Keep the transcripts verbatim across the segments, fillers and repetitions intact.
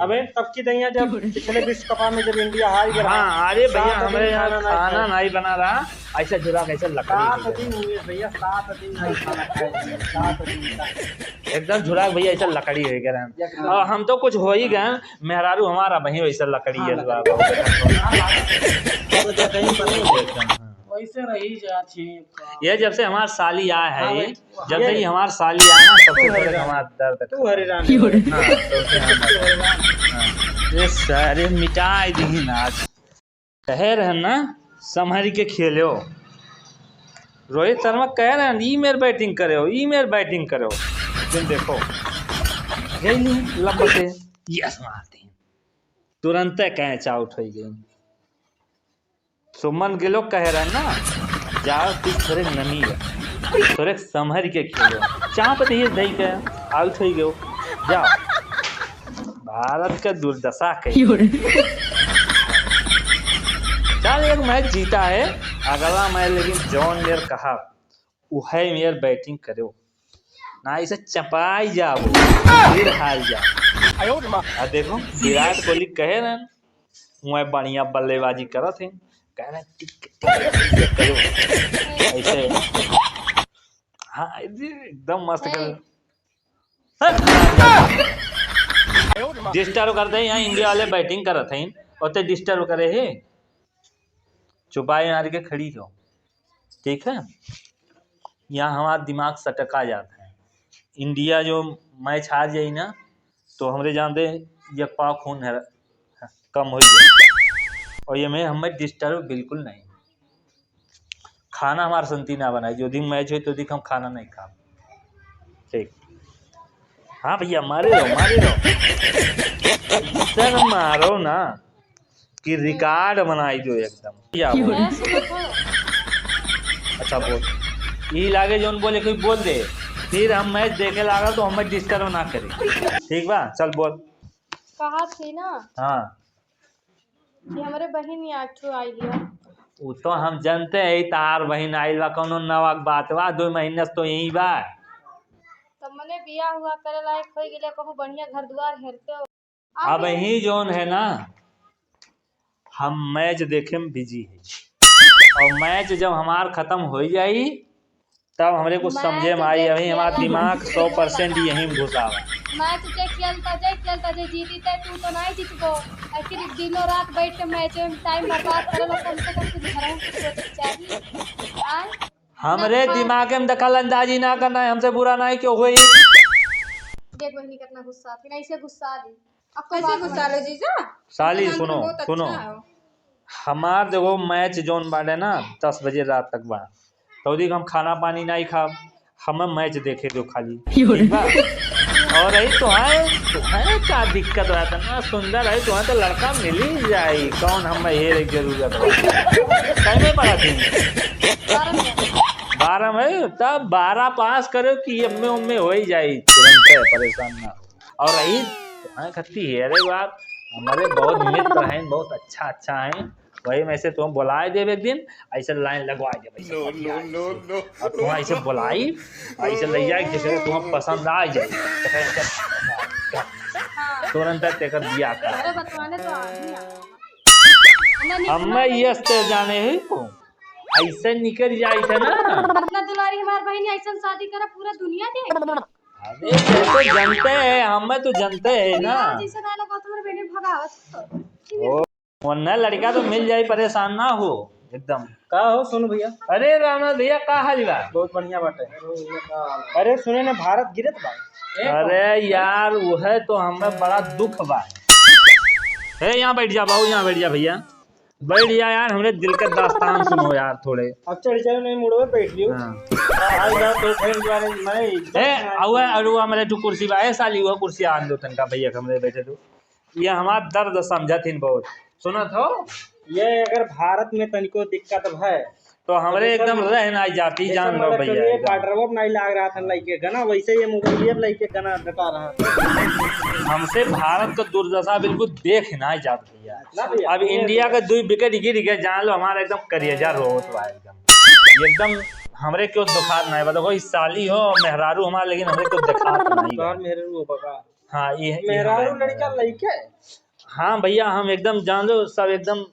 अबे तब की दैया जब पिछले विश्व कप में जब इंडिया हार गया, हाँ, अरे भैया, सात दिन हमरे यहाँ खाना नहीं खाना खाए। नहीं बना रहा, ऐसे जुड़ा कैसे लकड़ी सात हो गया। दिन हुए भैया, सात दिन नहीं खाना खाए, सात दिन का। एकदम झुराक भैया, ऐसा लकड़ी हो गया रहन। एकदम। और हम तो कुछ हो ही गए, मेहरारू हमारा वहीं वैसा लकड़ी हाँ, है, लकड़ी। बाबा। वो तो कहीं पर नहीं है। एकदम, हाँ। वैसे रही जात है। ये जब से हमार साली आया है, हाँ भाई। जब से ये ही हमार साली आया ना, तब से तू थोड़े हरिराम। हमार दर्द तू हरिराम। हाँ, तब से हमार दर्द। हाँ। ये सारे मिटाई दी ना आज। कहे रहन ना, संभरी के खेल्यो। रोहित शर्मा कहे रहन, "ई मेर batting करेउ, ई मेर batting करेउ।" तुम देखो, गई नहीं, लंबा से, yes, मार दी। तुरंते catch out होइ गई। शुभमन गिलो कहे रहन ना, "जाओ, तू थोड़े नमी है, थोड़े संभरी के खेल्यो।" चाप दिए दई के, out होइ गयो। जाओ। भारत का दुर्दशा कही। क्यों रे? चल, एक match जीता है, अगला match लेकिन जौन मेर कहा, उहै मेर batting करो, ना इसे चपाई जाओ, फिर हार जाओ। आ देखो, विराट कोहली कहे रहन, वह बढ़िया बल्लेबाजी करत है, कह रहे टिक, टिक, टिक करो, ऐसे। हाँ, एकदम मस्त कर। Disturb करते हैं, यहाँ इंडिया वाले batting करत हैं, ओते disturb करे है। चुपाई मार के खड़ी रहो, ठीक है? यहाँ हमारा दिमाग सटका जाता है। इंडिया जो match हार जाई ना, तो हमरे जानते एक पाव खून है, कम हो जाए। और ये में हमें disturb बिल्कुल नहीं। खाना हमार संती ना बनाई, जो दिन match होई तो दिन हम खाना नहीं खाब। ठीक। हाँ भैया, मारे रहो, मारे रहो। ऐसा मारो ना कि record बनाई दो एकदम। क्या बोल? मैं सुनो तो। अच्छा बोल। ई लागे जौन बोले कोई बोल दे, फिर हम match देखे लागा तो हमें disturb ना करे। ठीक बा, चल बोल। कहा थी ना। हाँ। कि हमरे बहिन यहाँ एक ठो आइल है। उ तो हम जानते हैं, तार बहिन आइल बा, कौनो नवा बात बा, दो महीना से तो यहीं बा। तब मने बियाह हुआ करे लायक होइ गेले, कहूँ बढ़िया घर दुआर हेरते हो। अब ही जौन है ना, हम match देखे में busy है, और match जब हमार खत्म हो जाई, तब हमरे कुछ समझे में आई, अभी हमार दिमाग सौ percent यहीं में घुसा बा। Match जे खेलता जे, खेलता जे, जीती ते तू तो नहीं जीतबो। आखिर दिनों रात बैठ के match में time बर्बाद करे ला, कम से कम कुछ घरों को सोचे के चाहिए। आय? हमरे दिमाग में दखल अंदाजी ना करना है, हमसे बुरा नहीं क्यों होई। देख बहिनी कितना गुस्सा थी, नहीं से गुस्सा दी। अब कैसे गुस्सा लो जीजा? साली, सुनो, सुनो। हमार देखो, match जौन बाटे ना, दस बजे रात तक बा। तो देख, हम खाना पानी नहीं खाब, हम match देखे दो खाली। ठीक बा? और यही तो है, तो है क्या दिक्कत रहता ना, सुंदर है तो है, तो लड़का मिल ही जाई। कौन हम हेरे जरूरत बा? टाइम में पड़ा थी। बारह में। बारह में, तब बारह पास करो कि एम ए उम ए हो ही जाई, तुरंत है, परेशान ना हो। और रही, तुम्हारे खत्ती है, अरे बाप, हमारे बहुत मित्र हैं, बहुत अच्छा, अच्छा हैं, वही में से तुम बुलाए देब एक दिन, ऐसे line लगवा देब, ऐसे बढ़िया से। और तुम ऐसे बुलाई, ऐसे ले जाए, जैसे तुम्हें पसंद आ जाए, तुरंत तेकर बियाह कर। अरे बतवाने तो आदमी आ गया। हमें यस ते जाने ही को, ऐसे निकल जाए थे ना। इतना दुलारी हमार बहिन, ऐसन शादी करे पूरा दुनिया देख। अरे, ये तो जानते हैं, हमें तो जानते हैं ना। जैसे ना लोग तुम्हारे बेटे भगावत। ओ, वरना लड़का तो मिल जाई, परेशान ना हो एकदम। का हो सोनू भैया? अरे रामनाथ भैया, का हाल बा? बहुत बढ़िया बाटे। अरे सुने ना, भारत गिरत बा। अरे यार, वह तो हमें बड़ा दुख बा। ए, यहाँ बैठ जा बाबू, यहाँ बैठ जा भैया। बैठ जा यार, हमरे दिल के दास्तान सुनो यार थोड़े। अब चढ़ जाओ, नहीं मुड़वे बैठ लियो। हाँ। आज बात तो फिर द्वारे मैं ए, आवा, अरे वो हमरे तू कुर्सी बा, ए साली, वो कुर्सी आन दो तनका भैया, हमरे बैठे दो। ये हमार दर्द समझत हिन बहुत। सुनत हो? ये अगर भारत में तनिको दिक्कत है, तो हमरे तो एकदम सब रह ना जाती, जैसे जान लो मतलब भैया, चलिए एकदम। Border वो नहीं लाग रहा था लइके गना, वैसे ये mobile ये लइके गना डटा रहा था। हमसे भारत का दुर्दशा बिल्कुल देख ना जात भैया। ना भैया, अब ये इंडिया का दुई wicket गिर गया, जान लो हमारा एकदम करेजा रोवत बा एकदम। एकदम हमरे क्यों दुखात नहीं बा। देखो, ई साली हो, मेहरारू हमार, लेकिन हमरे क्यों दुखात नहीं बा। तोहार मेहरारू हो बका। हाँ, ये, ये मेहरारू हमारे लड़का लइके? हाँ भैया, हम एकदम जान लो सब एकदम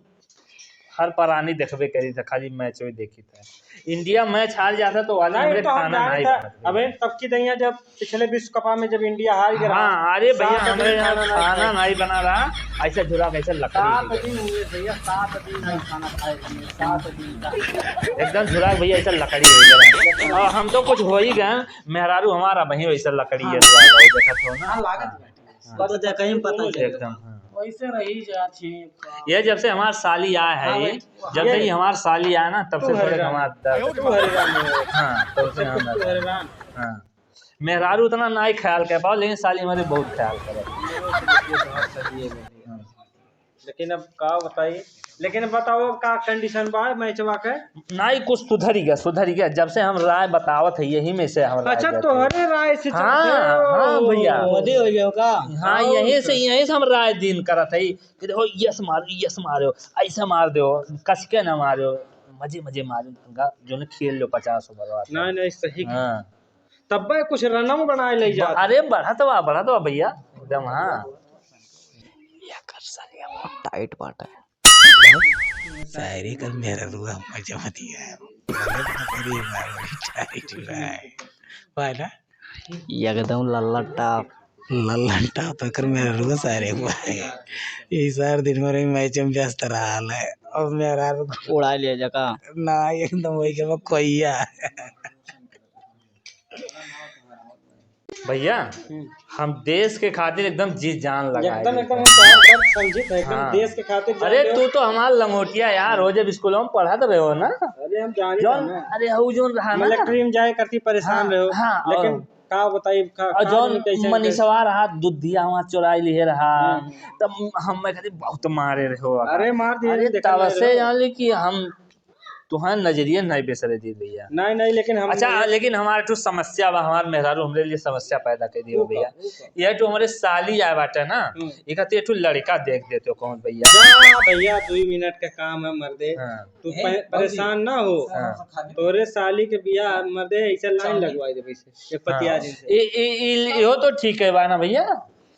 हर परानी देखबे करी त, खाली match वही देखी त। India match हार जाता तो वाले नहीं, हमरे तो हम खाना जाने नहीं था। बनत। अबे तब की दहिया जब पिछले विश्व कप में जब India हार गया, हाँ, अरे भैया, सात दिन हमरे यहाँ खाना नहीं खाना खाए। नहीं बना रहा, ऐसा झुरा कैसे लकड़ी सात हो गया। दिन हुए भैया, सात दिन का खाना खाए हमने, सात दिन का। एकदम झुरा भैया, ऐसा लकड़ी हो गया। और हम तो कुछ हो ही गए, मेहरारू हमारा वहीं वैसा लकड़ी है, हाँ। देखत हो ना। हाँ, लागत है। हाँ। पता चल, कहीं पता चल। एकदम, हाँ। वैसे रही जात है। ये जब से हमार साली आया है, हाँ ये, भाई। जब से ये ये हमार साली आया ना, तब से तू थोड़े हरे राम। हमार दर्द। तू हरे राम है। हाँ, तब से हम तू हरे राम। हाँ। मेहरारू उतना ना ही ख्याल कर पाओ, लेकिन साली हमारी बहुत ख्याल करे। ये बात सही है मेरी। हाँ। लेकिन अब का बताई, लेकिन अब बताओ का condition बा मैचवा के? नाई कुछ सुधरी गया, सुधरी गया। जब से हम राय बतावत है, यही में से हम राय अच्छा, देते हैं। तोहरे राय से हाँ, चलते हो। हाँ भैया। मोदी हो गए हो का? हाँ, और यहीं से, का? यहीं से हम राय दीन करत है कि देखो, yes मारो, yes मारो, ऐसे मार दो, कस के ना मारो, मजे, मजे मारो, गा-, जो ने खेल लो पचास over वाला। नहीं, नहीं, सही। हाँ। तब्बे कुछ रनम बनाए ले ब-, जात। अरे बढ़त बा, बढ़त बा भैया, एकदम, हाँ। एकर सरिया बहुत tight बाटे। शायरी कर मेरा रुआ मजा दिया है। अरे बाप रे, बड़ी tight बा। वाह ना? एकदम लल्ला top। लल्ला top एकर मेरा रुआ सारे हुआ है। ये सारे दिन भर में match में व्यस्त रहा है। अब मेरा उड़ा लिया जका। ना, एकदम वही के कोइया। भैया, हम्म। हम देश के खातिर एकदम जी जान लगा एकदम, देते एकदम हैं। हम तोहार बात समझित है, एकदम हाँ। देश के खातिर जान अरे, दे। तू तो हमार लंगोटिया यार, हो जब स्कूल में पढ़त रहे हो ना। अरे, हम जानी जौन, था ना। अरे, हऊ जौन रहा ना। Military में जाए करती परेशान हाँ, रहे हो, हाँ, लेकिन और, का बताई, का, और का जौन कैसे मनीषवा रहा, दुधिया वहाँ चुराई लिए रहा, हम्म। तब हम, मैं कहती, बहुत मारे रहे हो। अरे, मार दिए, अरे, देखा तब नहीं से रहे हो। जान ली कि हम तुहार नजरिया नहीं बेसरे दी भैया। नहीं, नहीं, लेकिन हम अच्छा, लेकिन हमारे ठो समस्या बा, हमार मेहरारू हमरे लिए समस्या पैदा कर दियो वो का, भैया। वो का? ये ठो हमरे साली आए बाटे ना, हम्म। ये कहती है ठो लड़का देख देते हो कौन भैया? जा भैया, दो मिनट का काम है मर्दे। हाँ। तू ए, पे-, परेशान ना हो। हाँ। तोरे साली के बियाह मर्दे ऐसा line लगवाई दे वैसे, ये हाँ। पतिया दिन से। ए, ए, ए, यो तो ठीक है बा ना भैया?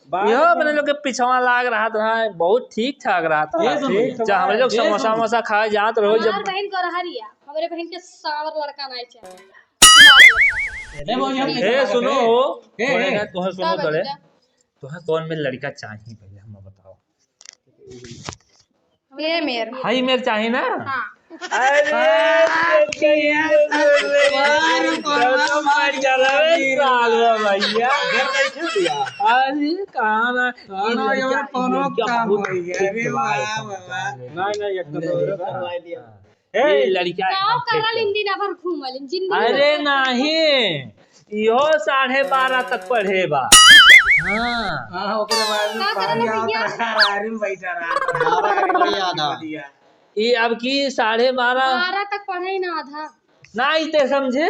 बात यह तो अपने लोग के पिछवा लाग रहत रहा है, बहुत ठीक ठाक रहत रहा है। ठीक तो चाहे हमरे लोग समोसा वमोसा खाए जात रहो जब हमार बहिन गरहरिया, हमरे बहिन के सावर लड़का नहीं चाहिए। ए, भौजी, हम ए, कैसे सुनो बात हो, ए, थोड़े ए। ना, तुहें सुनो का थोड़े। बच्चा? तुहें कौन में लड़का चाहिए पहले हम बताओ। ए मेर। हई मेर चाही ना? हाँ। अरे, अरे, देखिए, बार बार दोनों बार बार चलावे बार साल में भैया। घर बैठे भैया। अरे, कहाँ ना? कहाँ ना, ये ये लड़का, कोनो लड़का काम बहुत हो गया। ठीक अरे, है, वाह, वाह। नहीं, नहीं, एक तो अरे, करवा दिया। हाँ। ए, ये लड़का गाँव एकदम करल ठीक है। इन दिन भर घूमल, इन जिंदगी अरे, भर। नहीं। इहो साढ़े बारह तक पढ़े बा। हाँ। हाँ, ओकरे बाद में का करल पानी आवत भैया? रहा, रारी में बैठा रहा। बारह तक पढ़े आधा। ई अब की साढ़े बारह बारह तक पढ़े ही ना आधा। ना, ई ते समझे?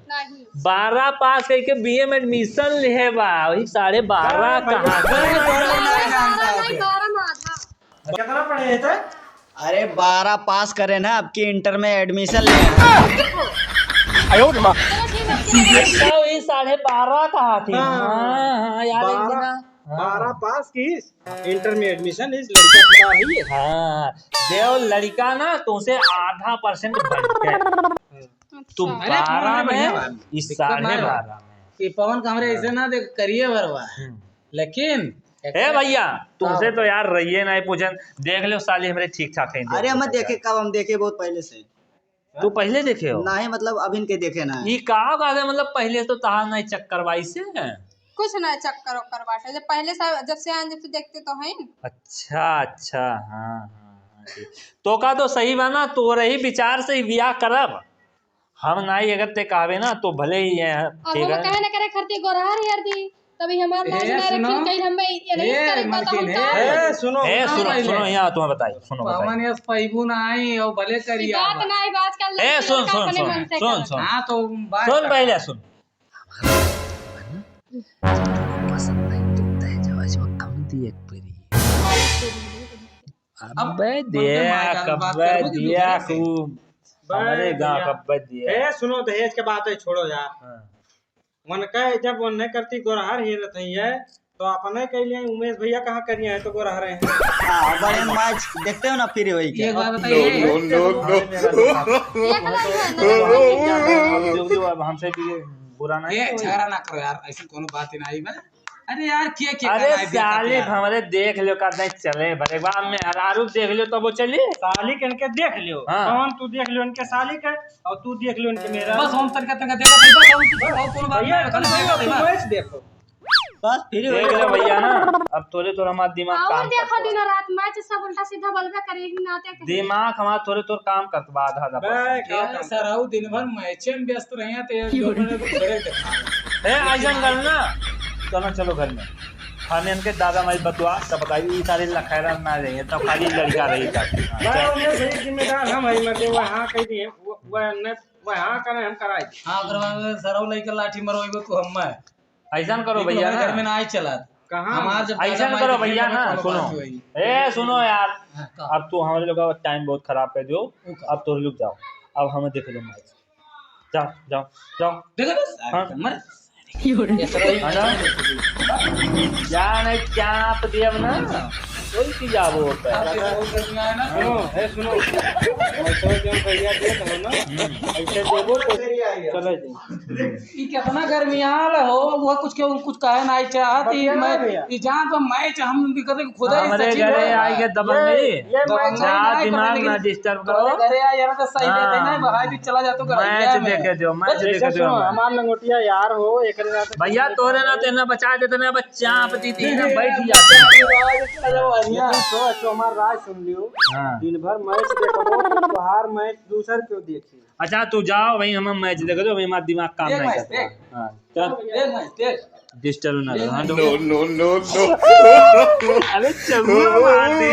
नहीं। बारह पास करके B A में admission लिहे बा, वही साढ़े बारह हाँ, कहाँ से? बारह नहीं, बारह में आधा। कितना पढ़े हैं ते? अरे, बारह पास करे ना, अब की इंटर में admission ले। आयो रे माँ। चलो ठीक है, अब की ये तो वही साढ़े बारह कहा थी। हाँ। हाँ, हाँ, यार, एक दिन बारह, ना। हाँ। बारह पास की, इंटर में admission इस लड़का की है। हाँ, देव लड़का ना तुमसे आधा percent बढ़ के। अच्छा। तू अरे, बारह अरे, बढ़िया में, बात। इस दिक्कत साढ़े ना है। बारह में। ये पवन का हमरे हाँ। ऐसे ना देख, करिए भरवा। हम्म। लेकिन ए भैया, तुमसे हाँ। तो यार रहिए ना पूछन। देख लो साली हमरे ठीक ठाक है, अरे हम देखे, कब हम देखे बहुत पहले से। तू पहले देखे हो? नहीं, मतलब अभी इनके देखे ना है। ई का कहते, मतलब पहले तो तहार नहीं चक्कर बाई से? कुछ ना चक्कर ओक्कर बाटे, जब पहले से, जब से आन, जब से देखते तो हैं। अच्छा, अच्छा, हाँ, हाँ, हाँ, ठीक। तो का तो सही बा ना, तोरे ही विचार से ही बियाह करब। हम नाई अगर ते कहबे ना, तो भले ही ये, अब ठीक हम है। कहे ना करे खरती गोरहार यार दी, तभी हमार ए, लाज ना सुनो। रखिन, कहीं हम भाई ये नहीं ए, करे, तो हम मलकिन, का ए। ए, सुनो, ए, सुनो, सुनो, पहले। सुनो, यहाँ तुम्हें बताई, सुनो, बताई। पवन यस पैबू ना आई, और भले ई करिया बात बा। ना आई, बात कर ए, ले, सुन, लड़का सुन, अपने सुन, मन से सुन, करत। सुन। हाँ, तो बात सुन, कर। पहले सुन। हमारा पसंद नहीं, तो दहेज वहेज में कम दिए एक परी। अब अबे उनके देख, माई जान बात अबे करबो कि देख, दूसरे से? खूब। बे हमारे गाँव भैया। का अबे देख। ए, सुनो, दहेज के बात है, छोड़ो यार। हाँ। मन का है, जब उन्हें करती गोरहार ही रहती है, तो अपने के लिए उमेश भैया कहाँ करिए हैं, तो को रह रहे हैं। हाँ, बड़े match देखते हो ना, फिर वही क्या? एक बात बताइए। No, no, no, no। एक बात है ना। जो, जो अब हमसे भी बुरा ना ये है। झगड़ा ना करो यार, ऐसी कोनो बात ही ना आई बा। अरे यार, क्या, क्या अरे करना है, देखा साले, क्या? हमरे देख लियो का नहीं चले, भले बाप में हरारू देख लियो तब वो चली। साली के इनके देख लियो, हाँ। कौन तू देख लियो इनके साली के, और तू देख लियो इनके मेहरारू। बस हम तनका, तनका देखा, बस हम, और कोनो बात भैया, नहीं, खाली तुम देखा, देखा। Match देखो। बस free हो देख जाओ। लो भैया ना, अब थोड़े थोड़ा हमारा दिमाग और काम देखो करता है। दिनों रात match सब उल्टा सीधा बोलबे करे, एक नाते कहीं। दिमाग हमारा थोड़े थोड़ा काम करता बा, आधा आधा बे, percent। का यार, काम सरऊ दिन भर match में व्यस्त रहे हैं, तो ये क्यों? जो मैंने तो घरे देखा। ए, ऐसा कर ना, चलो, चलो घर में। हमें इनके दादा माई बतुआ, तब बताइए, ये सारे लखैरा ना रही है, तब खाली लड़का रही था। बड़ा उन्हें सही जिम्मेदार हम है, मतलब, वहाँ कह दिए, वो, वो ने, वहाँ करे, हम कराए। हाँ, अगर वहाँ सरऊ लेकर लाठी मरवाइबो, तो हम मैं। ऐसा करो लेकिन भैया हमारे ना। घर में ना आई चला। कहाँ? हमार जब ऐसा दादा माई करो देखी भैया तब ना, कोनो सुनो। बात होई। ए, सुनो यार। हाँ, का? अब तू हमारे लोग का time बहुत खराब कर दियो। वो का? अब तो रुक जाओ। अब हमें देख लो match। जाओ, जाओ, जाओ। देखो तो, हाँ। मर। ये तो वही है ना? क्या नहीं, क्या आप दिया ना? कोई चीज आप होता है। आप ये बहुत गर्मी आए ना? सुनो, ए, सुनो। ऐसे जो भैया देख लो ना, हम्म। ऐसे देबो तो चले जाए। ई कितना गर्मियाल हो, वो कुछ क्यों, कुछ कहे नहीं चाहत। ई बतिया मैं, भैया। ई जान तो match हम भी कदे खुदा ही हमरे सचिन घरे है। आई के दबंग ये, नहीं। ये दबंग match जा, नहीं, नहीं, दिमाग नहीं, ना नहीं। disturb करो। तोरे घरे आई, यहाँ तो सही हाँ। रहते ना, बाहर भी चला जा तो कर, match क्या मैं? देखे दो, match जैसे देखे दो सुनो, हमारे। हमार लंगोटिया यार हो, एकरे साथ भैया, तोरे ना तेना बचा देते ना, बस चाप दी थी ना, बैठ ही जाते। अरे बढ़िया। लेकिन सो, सो हमार राज सुन लियो। हाँ। दिन भर match देखबो, तो तोहार match दूसर क्यों देखी? अच्छा, तू जाओ भाई, हम match देख दो, हमारा दिमाग काम देख नहीं भाई, करता। देख। हाँ, चल। देख भाई, देख। Disturb ना करो, हाँ, तो No, no, no, no। अबे चहुआ मार दे।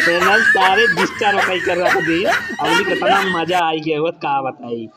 तो ना सारे disturb कहीं कर रख दी। अबे कितना मजा आई गया, वो का बताई।